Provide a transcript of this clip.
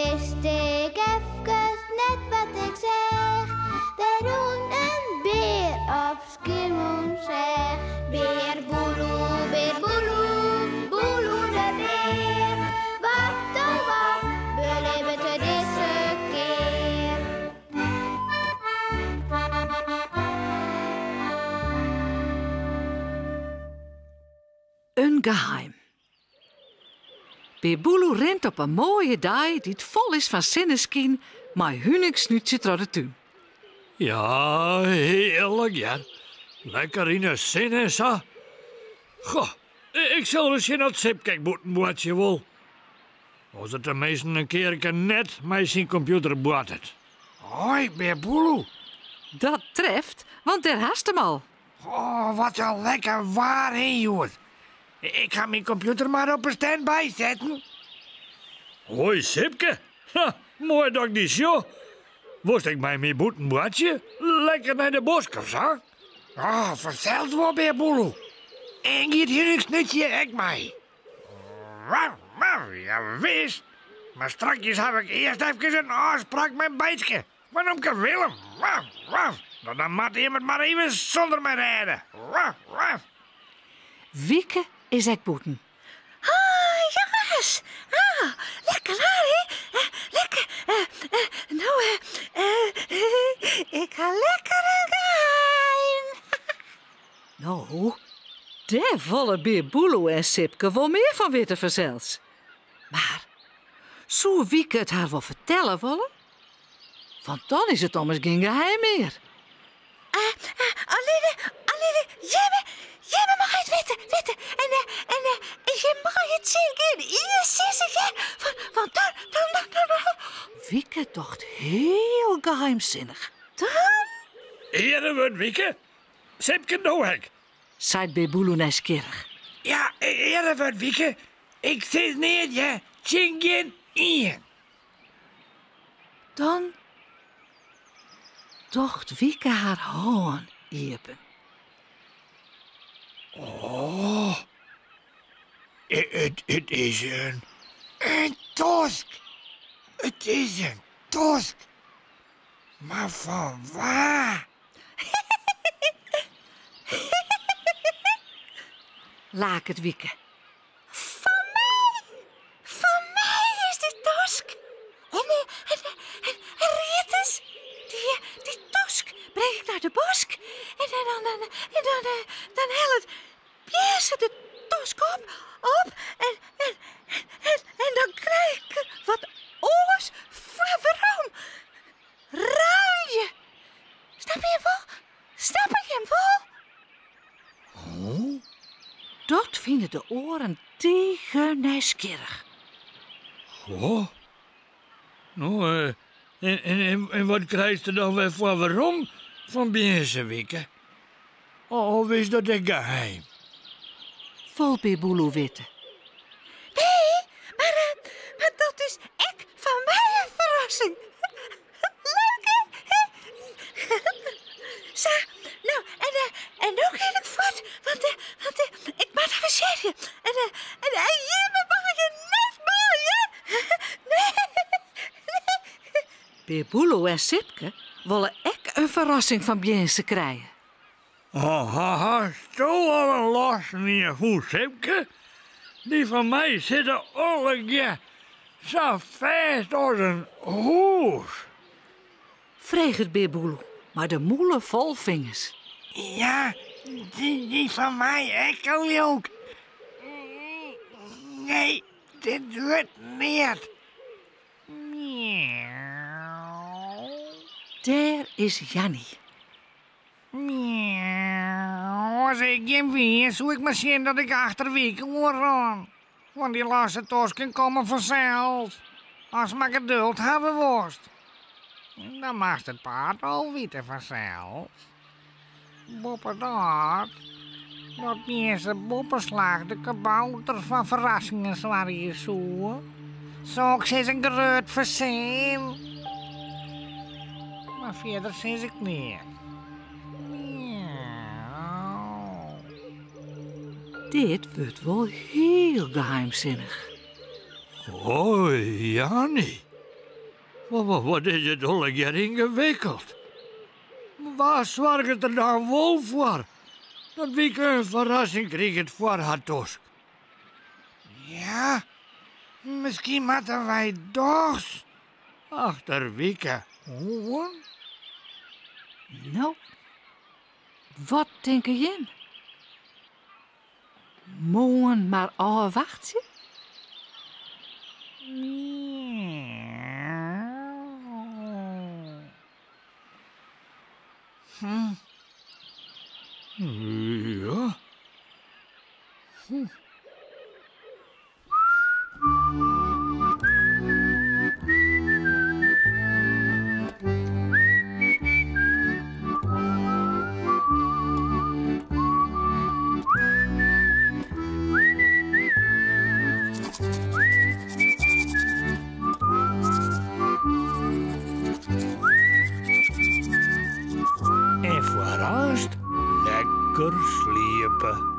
wist ik efkes net wat ik seach. Der rûn in bear op Skiermûntseach. Bear Boeloe, bear Boeloe, Boeloe de bear. Wat oh wat belibbet er dizze kear? In geheim. Bear Boeloe rint op in moaie dei dy't fol is fan sinneskyn mei huningsnútsje troch de tún. Ja, hearlik hear. Lekker yn 'e sinne en sa. Goh, ik sil ris sjen oft Sipke ek bûten boartsje wol. As er teminsten in kearke net mei syn kompjûter boartet. Hoi, Bear Boeloe. Dat treft, want dêr hast him al. Oh, wat in lekker waar, hè, hjoed. Ik ha myn kompjûter mar op 'e stand-by setten. Hoi, Sipke. Ha, moai dat ik dy sjoch. Wolst ek mei my bûten boartsje? Lekker nei de bosk of sa? Oh, fansels wol, Bear Boeloe. En giet Huningsnútsje ek mei? Waf, waf, jawis. Mar strakjes haw ik earst efkes in ôfspraak mei Beitske. Fan omke Willem. Waf, waf. No, dan moat jim it mar even sûnder my rêde. Waf, waf. Wieke is ek bûten. Ah, jonges. Ah, lekker waar, hè? Eh, lekker. Eh, eh, no, eh, eh, ik ha lekker in geheim. No, dêr wolle Bear Boeloe en Sipke wol mear fan witte fansels. Mar soe Wieke it har wol fertelle wolle? Want dan is it ommers gjin geheim mear. Uh, uh, allinne, allinne, jimme, jimme meie it witte, witte. En, uh, en uh, jim meie it tsjin gjin ien sizze, hear. Want dan, dan, dan, dan, dan. Wieke docht hiel geheimsinnich. Dan? Earewurd, Wieke. Sipke do ek. Seit Bear Boeloe nijsgjirrich. Ja, earewurd, Wieke. Ik sis neat, hear. Tsjin gjin ien. Dan docht Wieke har hân iepen. Oh, it is in, in tosk. It is in tosk. Mar fan wa? Laket Wieke. Fan my! Fan my is dy tosk! En, en, en, en ried ris, dy, dy tosk bring ik nei de bosk en dan, dan, dan, en dan, dan hellet Bjinse de tosk op, op en, en, en, en dan krij ik wat oars foar werom. Ruilje! Snappe jim wol? Snappe jim wol? Oh? Dat fine de oaren tige nijsgjirrich. Goh. No, eh, en, en, en wat krijst der dan wer foar werom fan Bjinse, Wieke? Of is dat ek geheim? Wol Bear Boeloe witte. Nee, mar, eh, mar dat is ek foar my in ferrassing. Leuk, hè? Sa, no, en, eh, en no gean ik fuort, want, eh, want eh, ik moat avensearje. En, eh, en, en jimme meie net mei, hè? Nee, nee. Bear Boeloe en Sipke wolle ek in ferrassing fan Bjinse krije. Oh, hasto al in lossen yn 'e hûs, Sipke? Dy fan my sitte allegear sa fêst as in hûs. Freget Bear Boeloe mei de mûle fol fingers. Ja, dy fan my ek al, jook. Nee, dit wurdt neat. Miauw. Dêr is Janny. Miauw, as ik jim wie, soe ik mar sjen dat ik achter Wieke oanrûn. Want dy losse tosken komme fansels. Ast mar geduld hawwe wolst. Dan moatst it paad al witte fansels. Boppedat, dat Bjinse Boppeslach de kabouter fan ferrassingen soargje soe, soks is in grut fersin. Mar fierder sis ik neat. Miauw. Dit wurdt wol hiel geheimsinnich. Hoi, Janny. Wat is it allegear yngewikkeld. Wa soarget der dan wol foar dat Wieke in ferrassing kriget foar har tosk? Ja, miskien moatte wy dochs achter Wieke oan. No, wat tinke jim? Moarn mar ôfwachtsje? Ja. En foar aanst lekker sliepe.